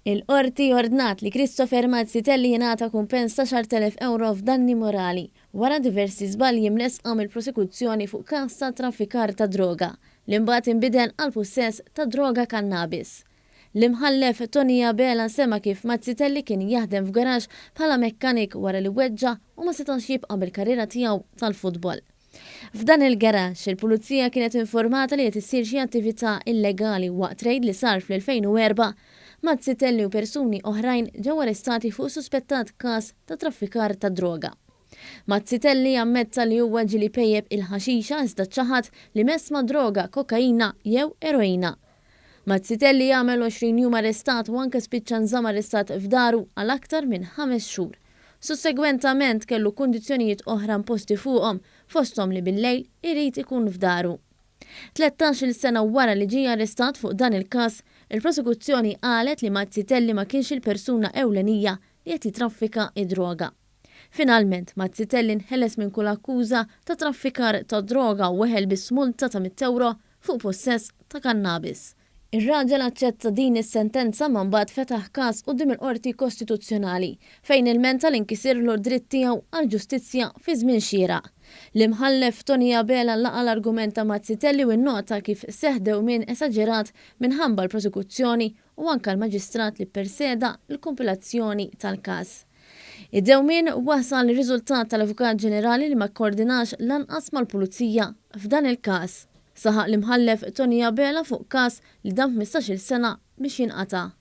Il-Qorti ordnat li Christopher Mazzitelli jingħata kumpens ta' 10,000 ewro f'danni morali wara diversi żbalji mressqa mill-prosekuzzjoni fuq każ ta' traffikar ta' droga li mbagħad inbidel għal pussess ta' droga kannabis. L-Imħallef Tony Abela sema' kif Mazzitelli kien jaħdem f'garaxx bħala mekkanik wara li weġġa' u ma setax jibqa' bil-karriera tiegħu tal-futbol. F'dan il-garaxx, il-Pulizija kienet informata li qed issir xi attività illegali waqt rejd li sar fl-2004. Mazzitelli u persuni oħrajn ġew arrestati fuq suspettat każ ta' traffikar ta' droga. Mazzitelli ammetta li huwa ġieli pejjep il-ħaxixa iżda ċaħad li mess ma' droga, kokaina jew eroina. Mazzitelli għamel 20 jum arrestat u anke spiċċa nżamm arrestat f'daru għal aktar minn ħames xhur. Sussegwentament kellu kundizzjonijiet oħra imposti fuqhom, fosthom li bil-lejl irid ikun f'daru. 13-il sena wara li ġie arrestat fuq dan il-każ, il-prosekuzzjoni qalet li Mazzitelli ma kienx il-persuna ewlenija li qed jitraffika d-droga. Finalment, Mazzitelli nħeles minn kull akkuża ta' traffikar ta' droga u weħel biss multa ta' 100 ewro fuq pussess ta' kannabis. Ir-raġel aċċetta din is-sentenza ma mbagħad fetaħ każ quddiem il-Qorti Kostituzzjonali fejn ilmenta li nkisirlu d-dritt tiegħu għall-ġustizzja fi żmien xieraq. L-Imħallef Tony Abela laqa' l-argument ta' Mazzitelli u nnota kif seħħ dewmien esaġerat minħabba l-prosekuzzjoni u anke l-Maġistrat li pperseda l-kumpilazzjoni tal-każ. Id-dewmien wasal riżultat tal-Avukat Ġenerali li ma kkoordinax lanqas mal-Pulizija f'dan il-każ. Saħaq l-Imħallef Tony Abela fuq każ li dam 15-il sena biex jinqata'.